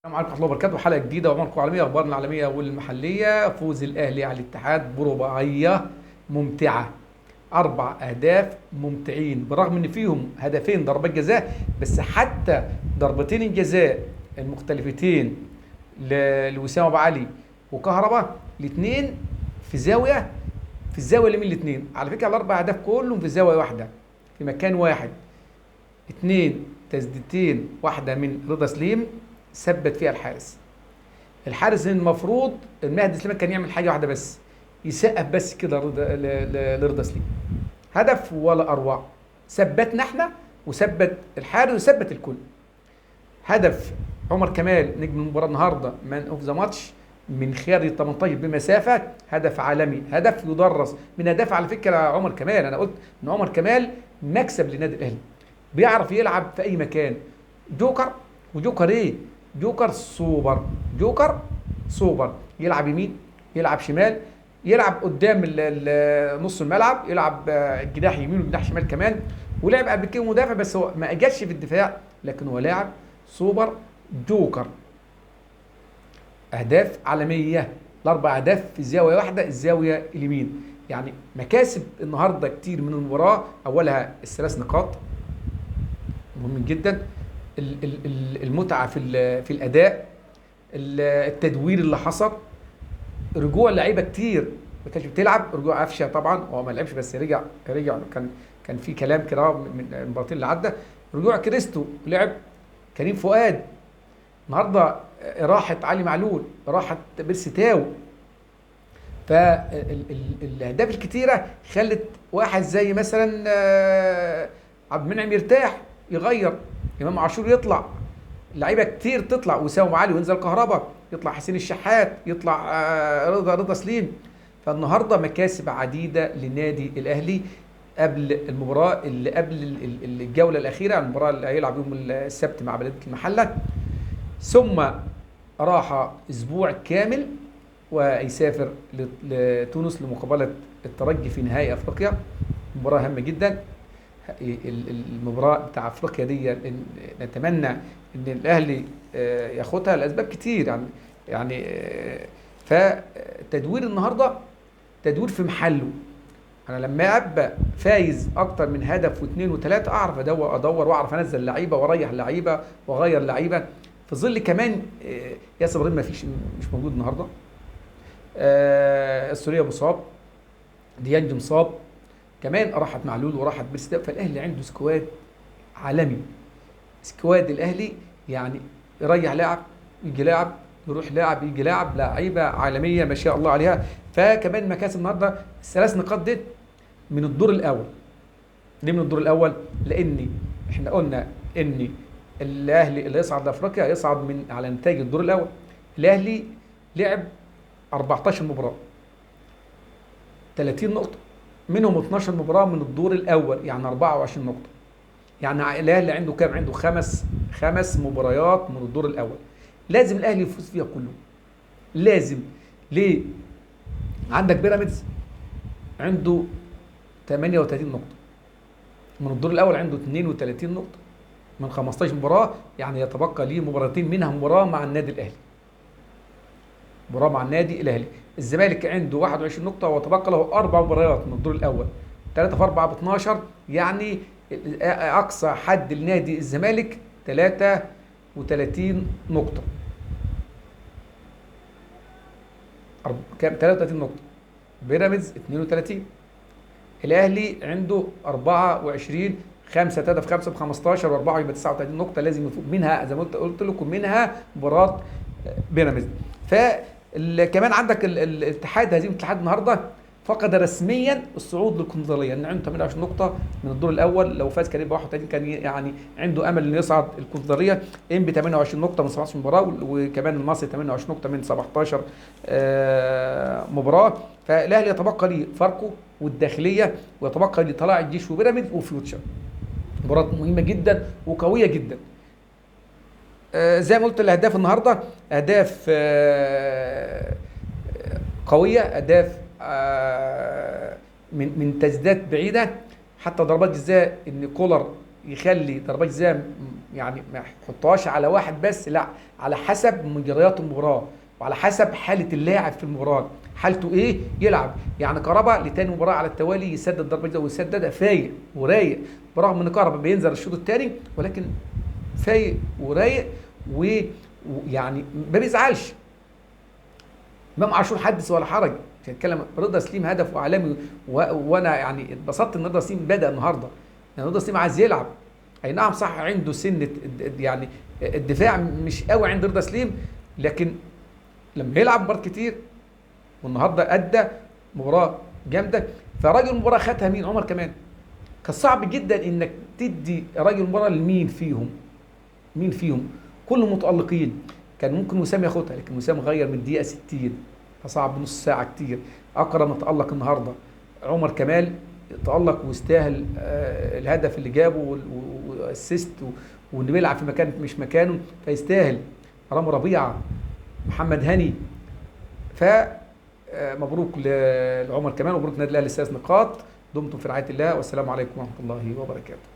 السلام عليكم ورحمة الله وبركاته. حلقة جديدة وعمركم عالمية، اخبارنا العالمية والمحليه. فوز الاهلي على الاتحاد برباعيه ممتعة، 4 اهداف ممتعين، بالرغم ان فيهم هدفين ضربات جزاء، بس حتى ضربتين الجزاء المختلفتين لوسام ابو علي وكهربا، الاثنين في زاوية، في الزاوية اليمين الاثنين. على فكرة الاربع اهداف كلهم في زاوية واحدة في مكان واحد. 2 تسديدتين، واحدة من رضا سليم ثبت فيها الحارس. الحارس المفروض المهدي سليمان كان يعمل حاجة واحدة بس، يسقف بس كده لرضا سليم. هدف ولا اروع، ثبتنا احنا وثبت الحارس وثبت الكل. هدف عمر كمال نجم المباراة النهارده، man of the match، من خارج ال 18 بمسافه، هدف عالمي، هدف يدرس من اهداف على فكرة عمر كمال. انا قلت ان عمر كمال مكسب للنادي الاهلي، بيعرف يلعب في اي مكان، جوكر. وجوكر ايه؟ جوكر سوبر، جوكر سوبر، يلعب يمين، يلعب شمال، يلعب قدام نص الملعب، يلعب جناح يمين وجناح شمال كمان، ولعب قبل كده مدافع بس هو ما اجاش في الدفاع، لكن هو لاعب سوبر جوكر. اهداف عالمية، الاربع اهداف في زاوية واحدة، الزاوية اليمين. يعني مكاسب النهارده كتير من المباراة، اولها الثلاث نقاط مهم جدا، المتعة في الاداء، التدوير اللي حصل، رجوع لعيبة كتير ما كانتش بتلعب، رجوع قفشه طبعا هو ما لعبش بس رجع، كان في كلام كده من المباراتين اللي عدى، رجوع كريستو لعب، كريم فؤاد النهارده، راحت علي معلول، راحت بيرسي تاو. فالاهداف الكتيرة خلت واحد زي مثلا عبد المنعم يرتاح، يغير، امام عاشور يطلع، لعيبة كتير تطلع، وسام علي وينزل كهربا، يطلع حسين الشحات، يطلع رضا سليم. فالنهارده مكاسب عديدة للنادي الاهلي قبل المباراة اللي قبل الجولة الاخيرة، المباراة اللي هيلعب يوم السبت مع بلديه المحلة، ثم راحة اسبوع كامل ويسافر لتونس لمقابلة الترجي في نهائي افريقيا، مباراة هامة جدا. المباراة بتاع افريقيا دي نتمنى ان الاهلي ياخدها لاسباب كتير، فتدوير النهارده تدوير في محله. انا لما ابقى فايز اكتر من هدف واثنين وثلاثة اعرف ادور واعرف انزل لعيبة واريح لعيبة واغير لعيبة، في ظل كمان ياسر ابراهيم ما فيش، مش موجود النهارده، السورية مصاب، ديانج مصاب، كمان راحت معلول وراحت بيرسي تاو. فالاهلي عنده squad عالمي، squad الاهلي يعني يريح لاعب يجي لاعب، يروح لاعب يجي لاعب، لعيبة عالمية ما شاء الله عليها. فكمان مكاسب النهارده الثلاث نقاط دي من الدور الاول. ليه من الدور الاول؟ لان احنا قلنا ان الاهلي اللي يصعد لافريقيا يصعد من على نتائج الدور الاول. الاهلي لعب 14 مباراة، 30 نقطة، منهم 12 مباراة من الدور الاول، يعني 24 نقطة. يعني الاهلي عنده كام؟ عنده خمس مباريات من الدور الاول، لازم الاهلي يفوز فيها كلهم، لازم. ليه؟ عندك بيراميدز عنده 38 نقطة من الدور الاول، عنده 32 نقطة من 15 مباراة، يعني يتبقى ليه مباراتين، منها مباراة مع النادي الاهلي، مباراة مع النادي الاهلي. الزمالك عنده 21 نقطة وتبقى له 4 مباريات من الدور الاول، 3 في 4 ب 12، يعني اقصى حد لنادي الزمالك 33 نقطة. كام؟ 33 نقطة. بيراميدز 32، الاهلي عنده 24، 5 3 في 5 ب 15 و4 يبقى 39 نقطة، لازم يفوق منها زي ما قلت لكم منها مباراة بيراميدز. فكمان عندك الاتحاد، هزيمة الاتحاد النهارده فقد رسميا الصعود للكونفدراليه، لان عنده 28 نقطة من الدور الاول، لو فاز كان يبقى 31، كان يعني عنده امل انه يصعد الكونفدراليه. انبي 28 نقطة من 17 مباراة، وكمان المصري 28 نقطة من 17 مباراة. فالاهلي يتبقى ليه فاركو والداخليه، ويتبقى ليه طلائع الجيش وبيراميدز وفيوتشر، مباراة مهمة جدا وقويه جدا. زي ما قلت الاهداف النهارده اهداف قوية، اهداف من تسديدات بعيدة، حتى ضربات جزاء، ان كولر يخلي ضربات جزاء يعني ما يحطهاش على واحد بس، لا، على حسب مجريات المباراة وعلى حسب حاله اللاعب في المباراة، حالته ايه يلعب. يعني كهربا لتاني مباراة على التوالي يسدد ضربه جزاء ويسددها فايق ورايق، برغم ان كهربا بينزل الشوط الثاني ولكن فايق ورايق ويعني ما بيزعلش. امام عاشور حدث ولا حرج، مش هنتكلم. رضا سليم هدف عالمي، وانا يعني اتبسطت ان رضا سليم بدا النهارده، لان رضا سليم عايز يلعب. اي نعم صح عنده سنة يعني الدفاع مش قوي عند رضا سليم، لكن لما يلعب مباريات كتير، والنهارده ادى مباراة جامدة. فراجل المباراة خدها مين؟ عمر كمال. كان صعب جدا انك تدي راجل المباراة لمين فيهم، مين فيهم؟ كلهم متالقين. كان ممكن وسام ياخدها، لكن وسام غير من الدقيقة 60، فصعب نص ساعة كتير. اكرم تالق النهارده، عمر كمال تالق واستاهل الهدف اللي جابه واسيست، وانه بيلعب في مكان مش مكانه فيستاهل. رامي ربيعة، محمد هاني. ف مبروك لعمر كمال، ومبروك نادي الاهلي 6 نقاط. دمتم في رعاية الله، والسلام عليكم ورحمة الله وبركاته.